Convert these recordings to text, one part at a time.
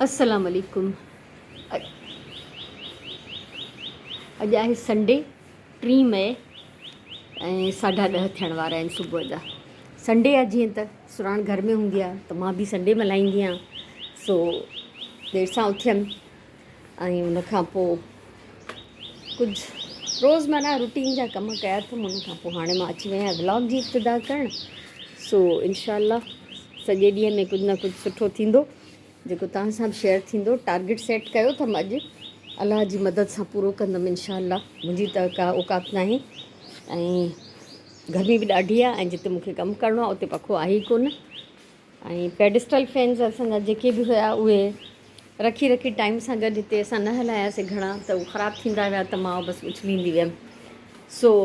السلام عليڪم اڄ آهي سنڊي ٽي مئي ۽ ساڍا ڏهه ٿيڻ وارا آهن صبح جا سنڊي آهي جيئن ته سراڻ گهر ۾ هوندي آهي ته مان به سنڊي ملهائيندي آهيان سو دير سان اٿيم ۽ ان کان پوء ڪجهه روزمره روٽين جا ڪم ڪيا اٿم ان کان پوء هاڻي مان اچي وئي آهيان ولاگ جي ابتدا ڪرڻ سو انشاء الله سڄي ڏينهن ۾ ڪجهه نه ڪجهه سٺو ٿيندو جيڪو توهان سان به شيئر ٿيندو ٽارگيٽ سيٽ ڪيو اٿم اڄ الله جي مدد سان پورو ڪندم انشاء الله منهنجي ته ڪا اوقات ناهي ۽ گرمي به ڏاڍي آهي ۽ جتي مونکي ڪم ڪرڻو آهي اتي پکو آهي ئي ڪونه ۽ پيڊسٽل فينز اسان جا جيڪي به هيا اهي رکي رکي ٽائيم سان گڏ هتي اسان نه هلاياسي گهڻا ته اهي خراب ٿيندا ويا ته مان بس اڇليندي ويم سو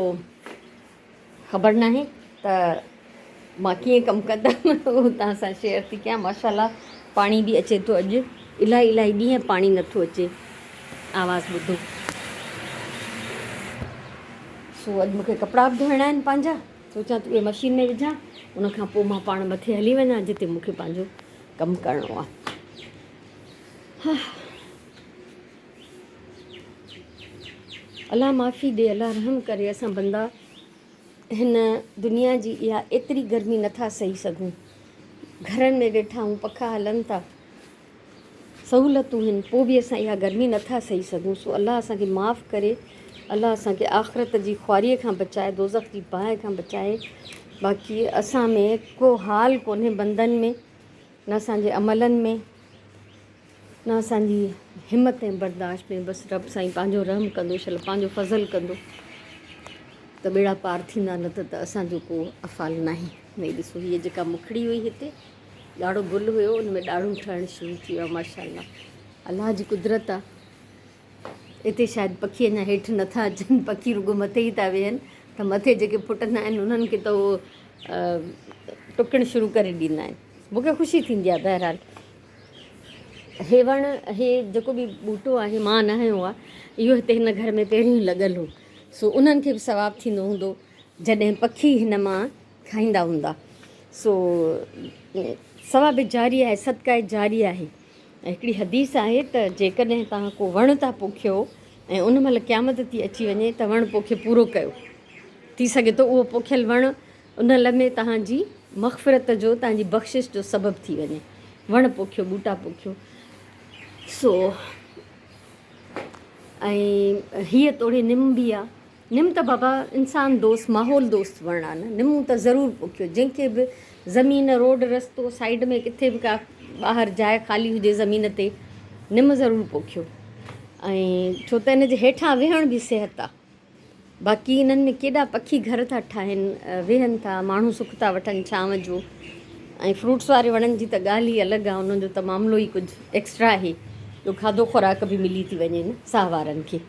خبر ناهي ته مان ڪيئن ڪم ڪندم اهو توهان سان شيئر ٿي ڪيان ماشاء الله پاڻي به اچي ٿو اڄ الاهي الاهي ڏينهن پاڻي نٿو اچي آواز ٻڌو سو اڄ مونکي ڪپڙا به ڌوئڻا آهن پنهنجا سوچان ٿي اهي مشين ۾ وجهان ان کان پوء مان پاڻ مٿي هلي وڃان جتي مون کي پنهنجو ڪم ڪرڻو آهي. الله معافي ڏي الله رحم ڪري اسان بندا هن دنيا جي اها ايتري گرمي نٿا سهي سگهون گهرن ۾ ويٺا آهيون پکا هلن ٿا سهولتون هن پوء به اسان اها گرمي نٿا سهي سگهون سو الله اسان کي معاف ڪري الله اسان کي آخرت جي خواري کان بچائي دوزخ جي باهه کان بچائي باقي اسان ۾ ڪو حال ڪونهي بندن ۾ نه اسان جي عملن ۾ نه اسان جي همت ۽ برداشت ۾ بس رب سائين پنهنجو رحم ڪندو شل پنهنجو فضل ڪندو ته ٻيڙا پار ٿيندا نه ته اسان جو ڪو افعال ناهي هي ڏسو هيء جيڪا مکڙي هئي هتي ڳاڙهو گل هيو ان ۾ ڏاڙهون ٺهڻ شروع ٿي ويا ماشاءالله الله جي قدرت آ اتي شايد پکي اڃا هيٺ نٿا اچن پکي رڳو مٿي ئي ٿا ويهن ته مٿي جيڪي ڦٽندا آهن انهن کي ته اهو ٽڪڻ شروع ڪري ڏيندا آهن مونکي خوشي ٿيندي آهي بهرحال هي وڻ هي جيڪو به ٻوٽو آهي مان نه هنيو آهي اهو هتي هن گهر ۾ پهريون لڳل هو سو انهن کي به ثواب ٿيندو هوندو جڏهن پکي هن مان کائيندا هوندا سو ثواب جاري آهي صدقه جاري آهي ۽ هڪڙي حديث آهي ته جيڪڏهن توهان ڪو وڻ ٿا پوکيو ۽ ان مهل قيامت ٿي اچي وڃي ته وڻ پوکي پورو ڪيو ٿي سگهي ٿو اهو پوکيل وڻ ان لمحي توهان جي مغفرت جو توهان جي بخشش جو سبب ٿي وڃي وڻ پوکيو ٻوٽا پوکيو سو ۽ هيء توڙي نم به آ نم ته بابا انسان دوست ماحول دوست وڻ آ نه نمون ته ضرور پوکيو جنهن کي به زمين روڊ رستو سائيڊ ۾ ڪٿي به ڪا ٻاهر جاء خالي هجي زمين تي نم ضرور پوکيو ۽ ڇو ته ان جي هيٺان ويهڻ به صحت آ باقي انهن ۾ ڪيڏا پکي گهر ٿا ٺاهن ويهن ٿا ماڻهو سک ٿا وٺن ڇانو جو ۽ فروٽس واري وڻن جي ته ڳالهه ئي الڳ آ انهن جو ته معاملو ئي ڪجهه ايڪسٽرا آهي جو کاڌو خوراڪ به ملي ٿي وڃي نه ساهوارن کي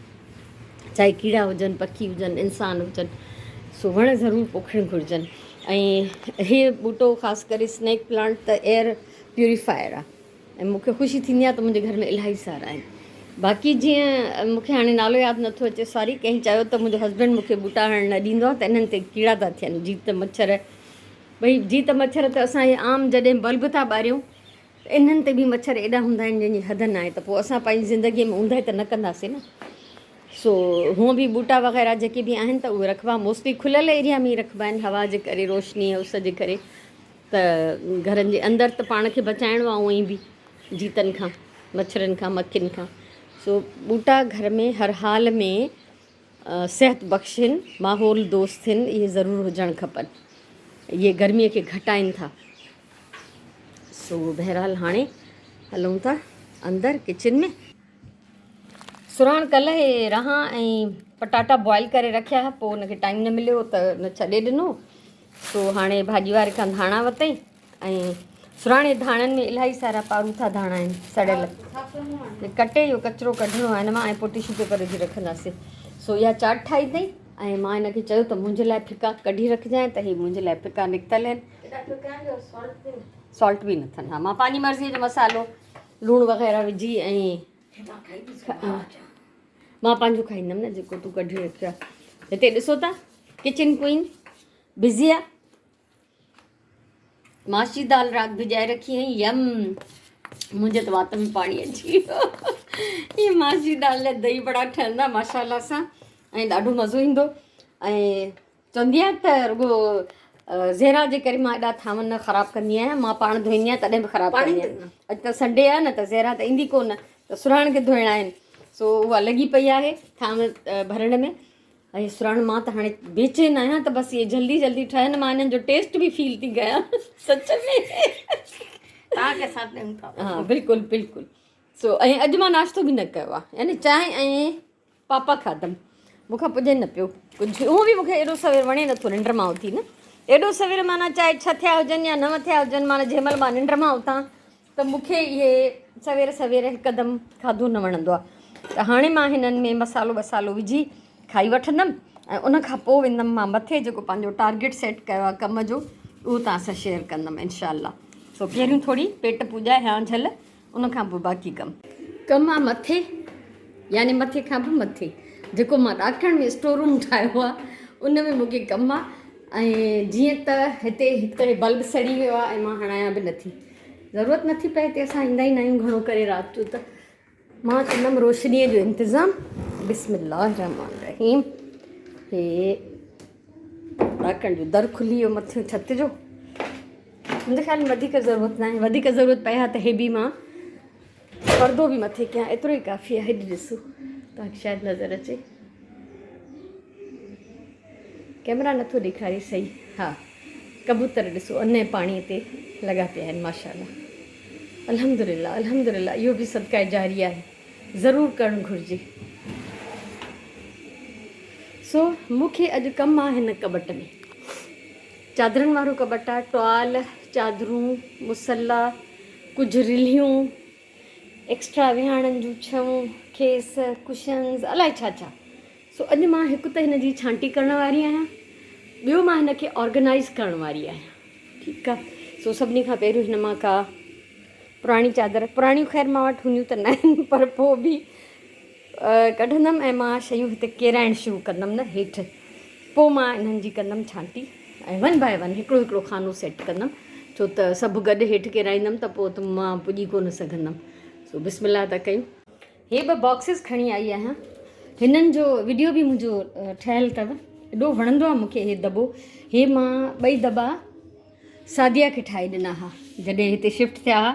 چاهي ڪيڙا هجن، پکي هجن، انسان هجن، سو وڻ ضرور پوکڻ گهرجن ۽ هي ٻوٽو خاص ڪري اسنيڪ پلانٽ ته ايئر پيوريفائر آهي ۽ مون کي خوشي ٿيندي آهي ته منهنجي گهر ۾ الاهي سارا آهن باقي جيئن مون کي هاڻي نالو ياد نٿو اچي سوري ڪنهن چيو ته منهنجو هسبينڊ مون کي ٻوٽا هڻڻ نه ڏيندو آهي ته انهن تي ڪيڙا ٿا ٿين جيت مڇر ڀئي جيت مڇر ته اسان هي عام جڏهن بلب ٿا ٻاريون انهن تي به مڇر ايڏا هوندا آهن جنهن جي حد ناهي ته پوء اسان پنهنجي زندگيء ۾ اوندهه ته نه ڪنداسين نه سو هونء به ٻوٽا وغيره جيڪي به آهن ته اهي رکبا موسٽلي کليل ايريا ۾ ئي رکبا آهن هوا جي ڪري روشني ۽ اس جي ڪري ته گهرن جي اندر ته پاڻ کي بچائڻو آهي هونئن به جيتن کان مڇرن کان مکين کان سو ٻوٽا گهر ۾ هر حال ۾ صحت بخش هن ماحول دوست هن اهي ضرور هجڻ کپن اهي گرمي کي گهٽائين ٿا سو بهرحال هاڻي هلون ٿا اندر ڪچن ۾. سرهاڻ ڪلهه هي رهان ۽ پٽاٽا بوائل ڪري رکيا ها پوء ان کي ٽائيم نه مليو ته ان ڇڏي ڏنو سو هاڻي ڀاڄي واري کان ڌاڻا وتئي ۽ سرهاڻي ڌاڻن ۾ الاهي سارا پاروٿا ڌاڻا آهن سڙيل ڪٽي اهو ڪچرو ڪڍڻو آهي هن مان ۽ پوء ٽشو پيپر وجهي رکنداسين سو اها چاٽ ٺاهي اٿئي ۽ مان هن کي چيو ته منهنجي لاء ڦڪا ڪڍي رکجانء ته هي منهنجي لاء ڦڪا نڪتل آهن سالٽ به نه اٿن ها مان پنهنجي مرضي جو مصالحو لوڻ وغيره وجهي ۽ مان پنهنجو کائيندم نه جيڪو تون ڪڍي رکيو آهي هتي ڏسو ٿا ڪچن ڪوئين بزي آ ماشي دال رات ڀڄائي رکي هئي يم. منهنجي ته وات ۾ پاڻي اچي ويو. هي ماش جي دال جا دهي وڙا ٺهندا ماشاء الله سان ۽ ڏاڍو مزو ايندو ۽ چوندي آهيان ته رڳو زهرا جي ڪري مان ايڏا ٿانو نه خراب ڪندي آهيان مان پاڻ ڌوئيندي آهيان تڏهن به خراب ڪندي آهيان اڄ ته سنڊي آهي نه ته زهرا ته ايندي ڪونه ته سرهاڻ کي ڌوئڻا آهن سو اها لڳي پئي آهي ٿانو ڀرڻ ۾ ۽ سرهاڻ مان ته هاڻي بيچين آهيان ته بس اهي جلدي جلدي ٺهن مان انهن جو ٽيسٽ به فيل ٿي ڪيان سچ ۾ توهان کي ساٿ ڏيون ٿا ها بلڪل بلڪل سو ۽ اڄ مان ناشتو به نه ڪيو آهي يعني چانهه ۽ پاپا کاڌم مون کان پڄي نه پيو ڪجهه اهو به مون کي ايڏو سوير وڻي نٿو ننڊ مان اٿي نه ايڏو سوير معنيٰ چاهي ڇهه ٿيا هجن يا نو ٿيا هجن معنيٰ جنهن مهل مان ننڊ مان اٿان ته مون کي اهي سوير سوير هڪدم کاڌو نه وڻندو آهي ته هاڻي مان هنن ۾ مصالحو وسالو وجهي کائي وٺندم ۽ ان کان پوء ويندم مان مٿي جيڪو پنهنجو ٽارگيٽ سيٽ ڪيو آهي ڪم جو اهو توهان سان شيئر ڪندم انشاء الله سو پهريون ٿوري پيٽ پوڄا هيان جهل ان کان پوء باقي ڪم. ڪم آ مٿي يعني مٿي کان به مٿي جيڪو مان ڏاڪڻ ۾ اسٽور روم ٺاهيو آ ان ۾ مون کي ڪم آ ۽ جيئن ته هتي هڪ ته هي بلب سڙي ويو آ ۽ مان هڻايان به نٿي ضرورت نٿي پئي هتي اسان ايندا ئي نه آهيون گهڻو ڪري رات جو ته مان ڪندم روشنيء جو انتظام بسم الله الرحمن الرحيم هي ڏاڪڻ جو در کلي ويو مٿيون ڇت جو منهنجي خيال ۾ وڌيڪ ضرورت ناهي وڌيڪ ضرورت پئي ها ته هي به مان پردو به مٿي ڪيان ايترو ئي ڪافي آهي هيڏي ڏسو توهان کي شايد نظر اچي ڪيمرا نٿو ڏيکاري صحيح ها ڪبوتر ڏسو ان پاڻي تي لڳا پيا آهن ماشاءالله الحمدلله الحمدلله اهو به صدقه جاري آهي ضرور ڪرڻ گهرجي سو مون کي اڄ ڪم آهي هن ڪٻٽ ۾ چادرن وارو ڪٻٽ آهي ٽوال چادرون مصلا ڪجهه رلهيون ايڪسٽرا ويهاڻن جون ڇئون کيس ڪشنز الائي ڇا ڇا سو اڄ مان هڪ ته هن جي ڇانٽي ڪرڻ واري آهيان ٻيو مان هن کي آرگنائيز ڪرڻ واري آهيان ٺيڪ آهي سو سڀني کان پهريون هن مان ڪا پراڻي چادر پراڻيون خير مان وٽ هونديون ته ناهن پر پوء به ڪڍندم ۽ مان شيون هتي ڪيرائڻ شروع ڪندم نه هيٺ پوء مان انهن جي ڪندم ڇانٽي ۽ ون باء ون هڪڙو هڪڙو خانو سيٽ ڪندم ڇو ته سڀ گڏ هيٺ ڪيرائيندم ته پوء ته مان پڄي ڪونه سگهندم سو بسم الله ٿا ڪيون. هي ٻه باڪسز کڻي آئي آهيان هنن جو وڊيو به منهنجو ٺهيل اٿو ايڏو وڻندو آهي مونکي هي دٻو هي مان ٻئي دٻا سعديه کي ٺاهي ڏنا ها جڏهن هتي شفٽ ٿيا ها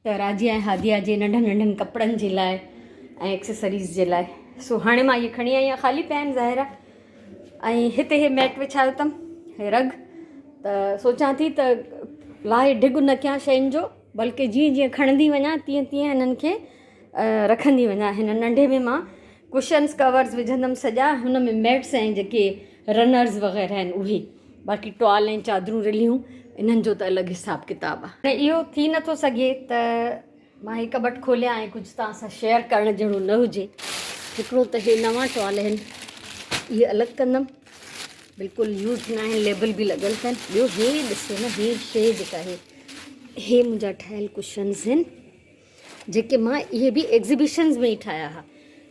ته راضيه ۽ هاديه جي ننڍن ننڍن ڪپڙن جي لاء ۽ ايڪسيسريز جي لاء سو هاڻي مان اهي کڻي آئي آهيان خالي پيا آهن ظاهر آهي ۽ هتي هي ميٽ وڇايو اٿم هي رگ ته سوچان ٿي ته لاهي ڍڳ نه ڪيان شين جو بلڪه جيئن جيئن کڻندي وڃان تيئن تيئن هنن کي رکندي وڃان هن ننڍي ۾ مان ڪشنس ڪورز وجهندم سڄا هن ۾ ميٽس ۽ جيڪي رنرز وغيره آهن اهي باقي ٽوال ۽ چادرون رليون انهن جو ته الڳ حساب ڪتاب آ. هاڻي اهو ٿي نٿو سگهي ته مان هي ڪٻٽ کوليان ۽ ڪجهه توهان سان شيئر ڪرڻ جهڙو نه هجي. هڪڙو ته هي نوان ٽوال آهن اهي الڳ ڪندم بلڪل يوز نه آهن ليبل به لڳل اٿن. ٻيو هي ڏسو نه هي شي جيڪا آهي هي منهنجا ٺهيل ڪشنز آهن. جيڪي مان اهي به ايگزيبيشنز ۾ ئي ٺاهيا ها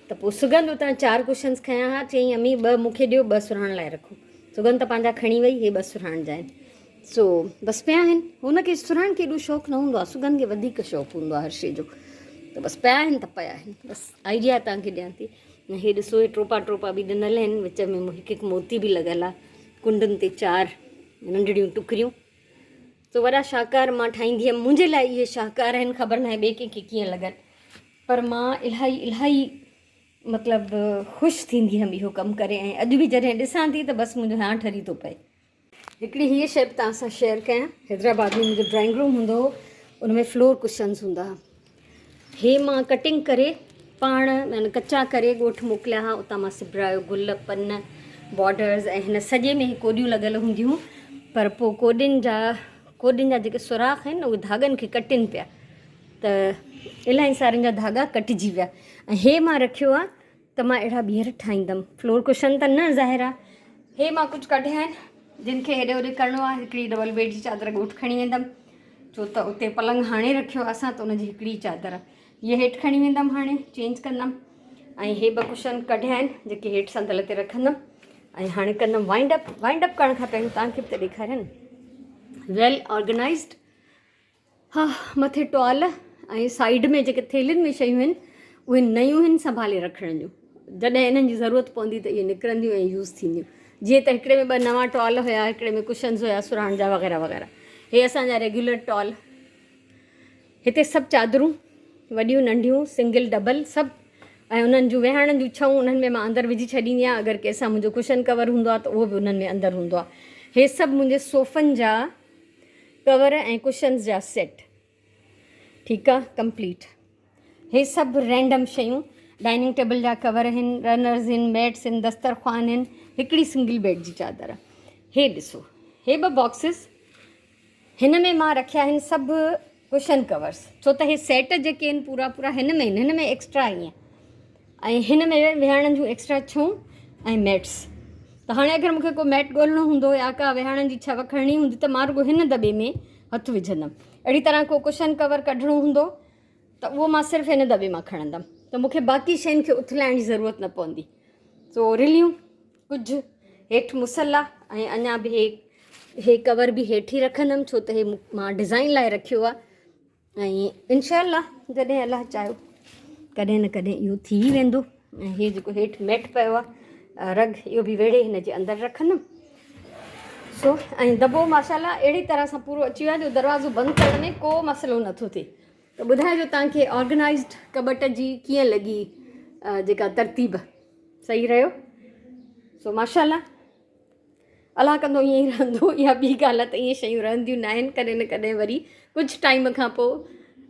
ته پوء سگند اتان چار ڪشنز کنيا ها چيائين امي ٻه مون کي ڏيو ٻه سرهاڻ لاء رکو سگند ته پنهنجا کڻي وئي هي ٻه سرهاڻ جا آهن سو بس پيا آهن هن کي سرهاڻ کي ايڏو شوق نه هوندو آهي سگند کي وڌيڪ شوق هوندو آهي هر شي جو ته بس پيا آهن ته پيا آهن بس آئيڊيا توهان کي ڏيان ٿي هي ڏسو هي ٽوپا ٽوپا به ڏنل آهن وچ ۾ هڪ هڪ موتي به لڳل آهي ڪنڊن تي چار ننڍڙيون ٽڪريون سو وڏا شاهڪار مان ٺاهيندي هيم منهنجي لاء اهي شاهڪار آهن خبر ناهي ٻئي ڪنهن کي ڪيئن لڳن پر مان الاهي الاهي مطلب خوش ٿيندي هيم اهو ڪم ڪري ۽ اڄ به جڏهن ڏسان ٿي ته بس منهنجو هيانء ٺري ٿو پئي. هڪڙي هيء شيء به توهان سان شيئر ڪيان حيدرآباد ۾ منهنجو ڊرائنگ روم هوندو هو ان ۾ فلور ڪشنز هوندا هئا هي مان ڪٽنگ ڪري پاڻ يعني ڪچا ڪري ڳوٺ موڪليا ها اتان مان سبرايو گل پن بارڊرز ۽ هن سڄي ۾ هي ڪوڏيون لڳل هونديون پر پوء ڪوڏين جا ڪوڏين جا جيڪي سوراخ آهن اهي ڌاڳن کي ڪٽين پيا ته الاهي سارن جا ڌاڳا ڪٽجي ويا ۽ هي مان رکيو آهي ته مان اهڙا ٻيهر ٺاهيندم. فلور ڪشن ته نه ظاهر آ. هي مان ڪجهه ڪڍيا آهن جن کي هيڏي هوڏي ڪرڻو آ. هڪڙي ڊبل بيڊ جي چادر ڳوٺ کڻي ويندم ڇو ته اتي پلنگ هاڻي رکيو آ اسان ته ان جي هڪڙي چادر هيء هيٺ کڻي ويندم هاڻي چينج ڪندم ۽ هي ٻه ڪشن ڪڍيا آهن جيڪي هيٺ صندل تي رکندم ۽ هاڻي ڪندم وائنڊ اپ. وائنڊ اپ ڪرڻ کان پهريون توهان کي به ته ڏيکاريان. ويل آرگنائزڊ ها مٿي ٽوال ۽ سائيڊ ۾ جيڪي ٿيلهين ۾ شيون آهن اهي نيون آهن سنڀالي رکڻ جون جڏهن انهن جي ضرورت پوندي ته اهي نڪرنديون ۽ يوز ٿينديون جيئن ته هڪڙي ۾ ٻه نوان ٽوال هيا هڪڙي ۾ ڪشنز هيا سرهاڻ جا وغيره وغيره هي اسان جا ريگيولر ٽوال هتي سڀ چادرون وڏيون ننڍيون سنگل ڊبل سڀ ۽ انهن جون ويهاڻن جون ڇئون انهن ۾ مان اندر وجهي ڇڏيندي آهيان اگر ڪنهن سان منهنجو ڪشن ڪور هوندو آهي ته اهو به انهن ۾ اندر هوندو آهي هي سڀ منهنجي صوفن جا ڪور ۽ ڪشنز جا سيٽ ٺيڪ آهي ڪمپليٽ هي سڀ رينڊم شيون ڊائننگ ٽيبل جا ڪور آهن رنرز آهن ميٽس آهن دسترخوان آهن هڪڙي سنگل بيڊ جي چادر هي ڏسو هي ٻه باڪسز هن ۾ مان رکيا آهن سڀ ڪشن ڪورس ڇو ته هي سيٽ جيڪي آهن پورا پورا هن ۾ آهن هن ۾ ايڪسٽرا ائين ۽ هن ۾ ويهاڻن جون ايڪسٽرا ڇئون ۽ ميٽس ته هاڻي اگر مونکي ڪو ميٽ ڳولڻو هوندو يا ڪا ويهاڻن جي ڇو کڻڻي هوندي ته مان رڳو هن دٻي ۾ هٿ وجهندم اهڙي طرح ڪو ڪشن ڪور ڪڍڻو هوندو ته اهو مان صرف هن دٻي مان کڻندم ته مونکي باقي شين کي اٿلائڻ جي ضرورت نه پوندي سو رليون ڪجهه هيٺ مصلا ۽ اڃا به هي هي ڪور به هيٺ ئي رکندم ڇو ته هي مان ڊزائن لاء رکيو آهي ۽ انشاء الله جڏهن الله چاهيو ڪڏهن نه ڪڏهن اهو ٿي ئي ويندو ۽ هي جيڪو هيٺ ميٽ پيو آهي رگ اهو به ويڙهي هن جي اندر رکندم سو ۽ دٻو ماشاء الله اهڙي طرح سان پورو اچي ويو آهي جو دروازو بند ڪرڻ ۾ ڪو مسئلو نٿو ٿئي ته ٻڌائجو توهان کي آرگنائزڊ ڪٻٽ جي ڪيئن لڳي جيڪا ترتيب صحيح رهيو سو ماشاء الله الله ڪندو ائين ئي رهندو اها ٻي ڳالهه آهي ته ائين شيون رهنديون نه آهن ڪڏهن نه ڪڏهن وري ڪجهه ٽائيم کان پوء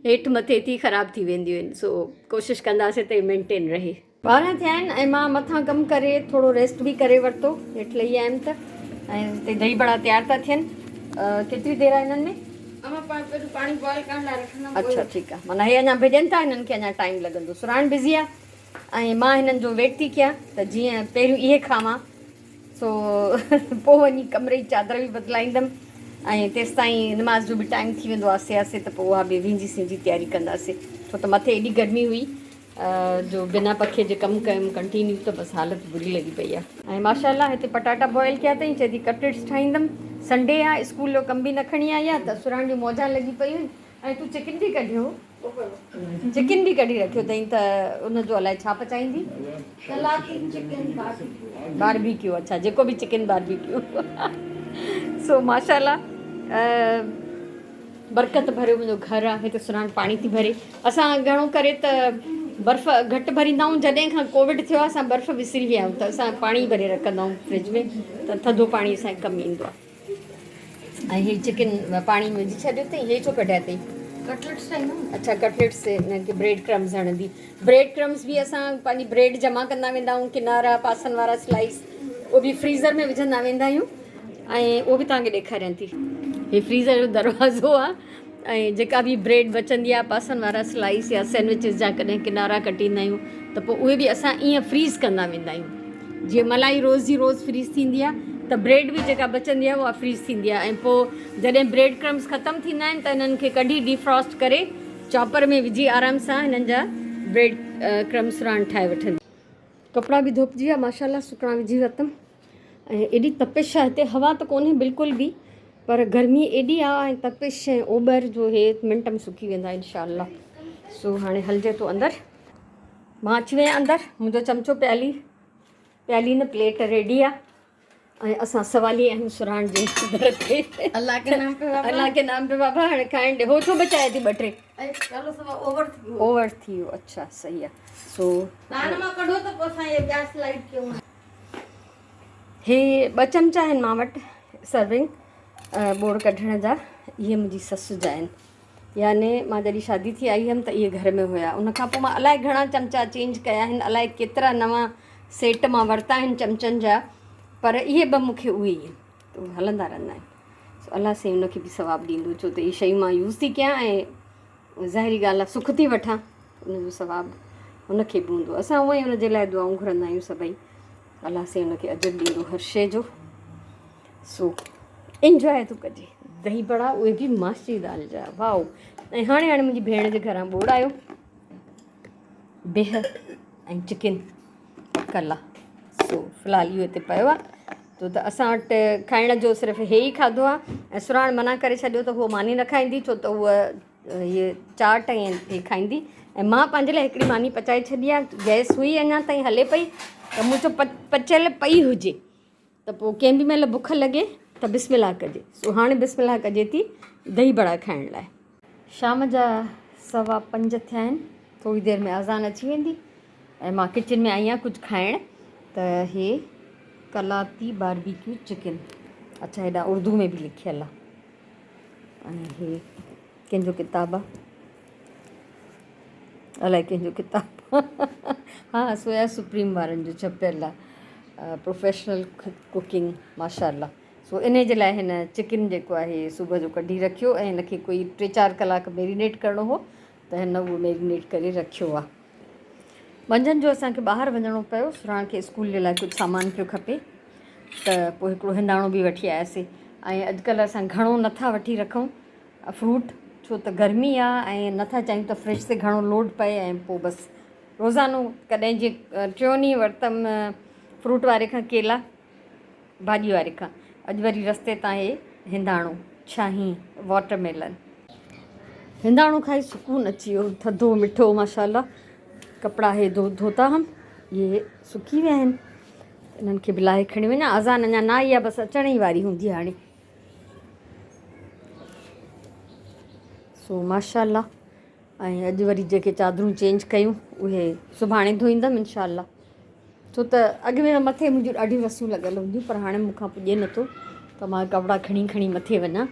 هيٺ مٿي ٿي خراب ٿي وينديون آهن سو ڪوشش ڪنداسين ته مينٽين رهي. 12 ٿيا آهن ۽ مان مٿان ڪم ڪري ٿورو ريسٽ به ڪري ورتو هيٺ لهي آيم ته ۽ هتي دهي بڙا تيار ٿا ٿين ڪيتري دير آهي هنن ۾؟ امان پاڻي بوائل ڪرڻ لاء رکندم. اڇا ٺيڪ آهي معنيٰ هي اڃا ڀڄن ٿا هنن کي اڃا ٽائيم لڳندو سرهاڻ بزي آهي ۽ مان هنن جو ويٽ ٿي ڪيان ته جيئن پهريون اهي کاوان سو پوء وڃي ڪمري جي چادر به بدلائيندم ۽ تيستائين نماز جو به ٽائيم ٿي ويندو آسي آسي ته پوء اها به وينجهي سينجهي تياري ڪنداسي ڇو ته مٿي ايڏي گرمي هئي جو بنا پکي جي ڪم ڪيم ڪنٽينيو ته بس حالت بري لڳي پئي آهي. ۽ ماشاء الله هتي پٽاٽا بوائل ڪيا اٿئي چئي ٿي ڪٽليٽس ٺاهيندم سنڊي آهي اسڪول جو ڪم به نه کڻي آئي آهي ته سرهاڻ جون موجان لڳي پيون آهن ۽ تون چڪن به ڪڍيو چڪن به ڪڍي رکيو اٿئي ته ان جو الائي ڇا پچائيندي. چڪن باربيڪيو اڇا جيڪو به چڪن باربيڪيو سو ماشاء الله برڪت ڀريو منهنجو گهر آهي هتي سرهاڻ پاڻي ٿي ڀري اسان گهڻو ڪري ته برف گهٽ ڀريندا آهيون جڏهن کان ڪووڊ ٿيو آهي اسان برف وسري ويا آهيون ته اسان پاڻي ڀري رکندا آهيون فرج ۾ ته ٿڌو پاڻي اسان کي ڪم ايندو آهي ۽ هي چڪن پاڻي ۾ وجهي ڇڏيو اٿئي هي ڇو ڪڍيا اٿئي؟ ڪٽليٽس ٺاهيندم. اڇا ڪٽليٽس هنن کي بريڊ ڪرمز هڻندي بريڊ ڪرمز به اسان پنهنجي بريڊ جمع ڪندا ويندا آهيون ڪنارا پاسن وارا سلائس اهو به فريزر ۾ وجهندا ويندا آهيون ۽ اهو به توهان کي ڏيکاريان ٿي هي فريزر جو دروازو آهي ۽ جيڪا به بريڊ بچندي آهي پاسن وارا سلائس يا سينڊوچز جا ڪڏهن ڪنارا ڪٽيندا آهيون ته پوء اهي به اسان ائين فريز ڪندا ويندا آهيون جيئن ملائي روز جي روز فريز ٿيندي آهي ته بريڊ به جيڪا بچندي آهي اها فريز ٿيندي آهي ۽ پوء جڏهن بريڊ ڪرمز ختم ٿيندا آهن ته انهن کي ڪڍي ڊي فراسٽ ڪري چاپر ۾ وجهي آرام سان هنن جا بريڊ ڪرمز سرهاڻ ٺاهي وٺندي. ڪپڙا به ڌوپجي ويا ماشاء الله سڪڻا وجهي ورتم ۽ ايڏي تپش آهي هتي هوا ته ڪونهي بلڪل به پر گرمي ايڏي آهي ۽ تپش ۽ اوٻر جو هي منٽ ۾ سڪي ويندا انشاء الله سو هاڻي هلجي ٿو اندر. مان اچي وئي آهيان اندر منهنجو چمچو پيالي پيالي نه پليٽ ريڊي آ ۽ اسان سوالي آهيون سرهاڻ جي در تي. الله ڪي نام پي بابا الله ڪي نام پي بابا هاڻي کائڻ ڏي هو ڇو بچايا ٿي ٻه ٽي چلو سوا اوور ٿي ويو اوور ٿي ويو اڇا صحيح آ سو دان مان ڪڍو ته پوء اسان هي گيس لائٽ ڪيون. هي ٻه چمچا آهن مان وٽ سرونگ ٻوڙ ڪڍڻ جا اهي منهنجي سس جا آهن. يعني مان جڏهن شادي ٿي آئي هيم ته اهي گهر ۾ هيا ان کان پوء مان الائي گهڻا چمچا چينج ڪيا آهن الائي ڪيترا نوان سيٽ مان ورتا آهن چمچن جا پر اهي ٻه مون کي اهي ئي آهن ته اهي هلندا رهندا آهن سو الله سائين ان کي به ثواب ڏيندو ڇو ته اهي شيون مان يوز ٿي ڪيان ۽ ظاهري ڳالهه آهي سک ٿي وٺان ان جو ثواب ان کي به هوندو اسان هونئن ئي ان جي لاء دعائون گهرندا آهيون سڀئي الله سائين ان کي اجر ڏيندو هر شيء جو سو انجواء ٿو ڪجي. دهي بڙا اهي به ماش جي دال جا واو ۽ هاڻي هاڻي منهنجي ڀيڻ جي گهران ٻوڙ آيو بيهه ۽ چڪن پڪل آ سو في الحال اهو هتي پيو آ ڇو ته اسان وٽ کائڻ جو صرف هي ئي کاڌو آ ۽ سرهاڻ منع ڪري ڇڏيو ته هوء ماني نه کائيندي ڇو ته هوء هيء چاٽ ۽ هي کائيندي ۽ مان پنهنجي لاء هڪڙي ماني پچائي ڇڏي آهي گئس هئي اڃا تائين هلي پئي ته مون چيو پچيل پئي هجي ته پوء ڪنهن به مهل بک لڳي ته بسم الله ڪجي. سو هاڻي بسم الله ڪجي ٿي دهي بڙا کائڻ لاء. شام جا 5:15 ٿيا آهن. ٿوري دير ۾ اذان اچي ويندي ۽ مان ڪچن ۾ آئي آهيان ڪجهه کائڻ ته هي ڪلاتي باربيڪيو چڪن اڇا هيڏانهن اردو ۾ به لکيل آهي ۽ هي ڪنهن جو ڪتاب آهي الائي ڪنهن جو ڪتاب ها سويا سپريم وارن جو ڇپيل آ پروفيشنل ڪوڪنگ ماشاء الله سو انهي جي لاء هن چڪن جيڪو آهي صبح جو ڪڍي رکيو ۽ هن کي ڪوئي ٽي چار ڪلاڪ ميرينيٽ ڪرڻو هو ته هن اهو ميرينيٽ ڪري رکيو آ منجهند جو اسان کي ٻاهر وڃڻو پيو سراڻ کي اسڪول جي لاء ڪجهه سامان پيو کپي ته پوء هڪڙو هنداڻو به وٺي آياسي ۽ اڄڪلهه اسان گهڻو نٿا وٺي رکون فروٽ ڇو ته گرمي آ ۽ نٿا چاهيون ته فرج تي گهڻو لوڊ پئي ۽ پوء بس روزانو ڪڏهن جي ٽيون ڏينهن ورتم فروٽ واري کان ڪيلا ڀاڄي واري کان اڄ وري رستي تان هي هنداڻو ڇاهين واٽر ميلن هنداڻو کائي سڪون اچي ويو ٿڌو مٺو ماشاء الله ڪپڙا هي ڌو ڌوتا هم اهي سڪي ويا آهن انهن کي به لاهي کڻي وڃان اذان اڃا نه آئي آ بس اچڻ ئي واري هوندي هاڻي سو ماشاء الله ۽ اڄ وري جيڪي چادرون چينج ڪيون اهي سڀاڻي ڌوئيندم انشاء الله ڇو ته اڳ ۾ مٿي منهنجون ڏاڍيون رسيون لڳل هونديون پر هاڻي مون کان پڄي نٿو ته مان ڪپڙا کڻي کڻي مٿي وڃان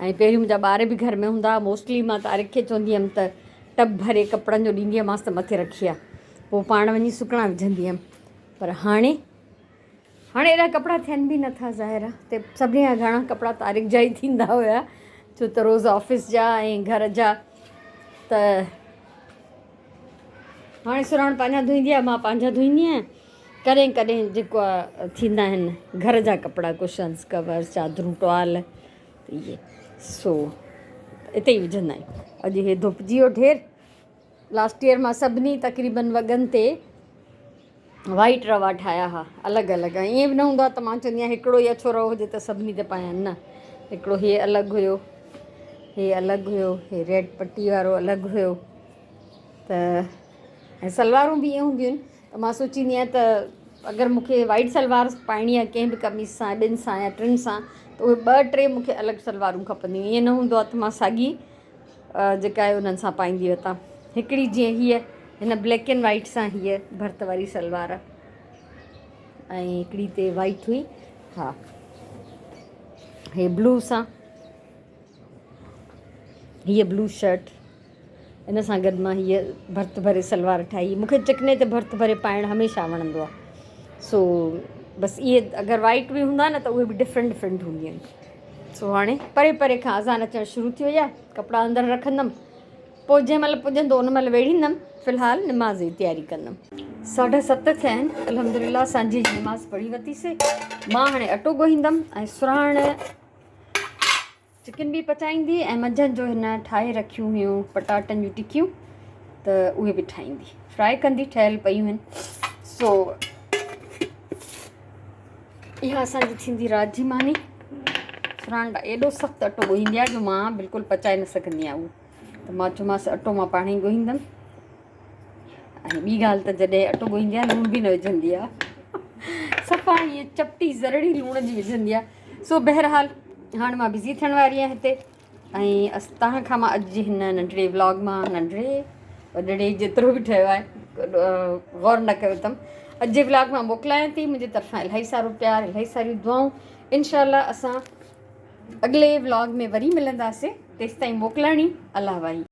۽ پهريون منهنجا ٻار به گهر ۾ هوندا هئا موسٽلي مان طارق کي چوندي هيم ته ٽب ڀري ڪپڙن جو ڏيندي هيمانس ته مٿي رکي آ پوء پاڻ وڃي سڪڻا وجهندي هيم پر هاڻي هاڻي ايڏا ڪپڙا ٿين به نٿا ظاهر آ ته سڀني کان گهڻا ڪپڙا طارق جا ئي ٿيندا هيا ڇو ته روز آفيس جا ۽ گهر جا ته هاڻي سراڻ پنهنجا ڌوئيندي آ مان پنهنجا ڌوئيندي آهيان ڪڏهن ڪڏهن جيڪو آ ٿيندا آهن گهر جا ڪپڙا ڪشنس ڪور چادرون ٽوال اهي سو اتي ئي وجهندا آهيون اڄ هي ڌوپجي ويو ڍير لاسٽ ايئر مان سڀني تقريبن وڳن تي وائيٽ روا ٺاهيا ها الڳ الڳ ۽ ائين به نه هوندو آهي ته مان چوندي آهيان هڪڙو ئي اڇو رئو هجي ته سڀني تي پايان نه هڪڙو هي الڳ هيو هي الڳ هيو هي ريڊ پٽي وارو الڳ هيو ته ۽ سلوارون به ائين هونديون آهن ته مان سوچيندي آهيان ته اگر مونکي وائيٽ سلوار پائڻي آهي ڪنهن به قميص سان ٻن سان يا ٽن سان ته اهي ٻه ٽي مونکي الڳ سلوارون کپنديون ائين نه هوندو آهي ته مان ساڳي جيڪا آهي انهن سان پائيندي وتان. هڪڙي جيئن هيء هن بليڪ اينڊ وائيٽ سان هيء ڀرت واري سلوار ۽ هڪڙي تي وائيٽ هئي ها هي بلو سان هيء بلو شرٽ ان سان گڏ مان هيء ڀرت ڀري سلوار ٺاهي مونکي چڪني تي ڀرت ڀري پائڻ هميشه وڻندو آهي سو بس اهي اگر وائيٽ به هوندا نه ته اهي به ڊفرنٽ ڊفرنٽ هونديون آهن سو هاڻي پري پري کان اذان اچڻ شروع ٿي وئي آهي، ڪپڙا اندر رکندم، پوء جنهن مهل پڄندو ان مهل ويڙهيندم، في الحال نماز جي تياري ڪندم. 7:30 ٿيا آهن، الحمدلله سانجهي جي نماز پڙهي ورتي سي، مان هاڻي اٽو ڳوهيندم ۽ سرهاڻ چڪن به پچائيندي ۽ منجهند جو هن ٺاهي رکيون هيون پٽاٽن جون ٽڪيون ته اهي به ٺاهيندي، فرائي ڪندي ٺهيل پيون آهن، سو اها اسان جي ٿيندي رات جي ماني. سرهاڻ ايڏو سخت اٽو ڳوهيندي آهي جو مان بلڪل پچائي نه سگهندي آهيان اهو ته مان چيومانس اٽو مان پاڻ ئي ڳوهيندم ۽ ٻي ڳالهه ته جڏهن اٽو ڳوهيندي آهي لوڻ به نه وجهندي آهي صفا ائين چپٽي ذرڙي لوڻ جي وجهندي آهي سو بهرحال هاڻي مان بزي ٿيڻ واري آهيان هتي ۽ توهان کان مان اڄ جي هن ننڍڙي ولاگ مان ننڍڙي وڏڙي جيترو به ٺهيو آهي غور نه ڪيو اٿم اڄ جي ولاگ مان موڪلايان ٿي منهنجي طرفان الاهي سارو پيار الاهي ساريون دعائون انشاء الله اسان اڳلي ولاگ ۾ وري ملنداسين تيستائين موڪلاڻي الله واهي.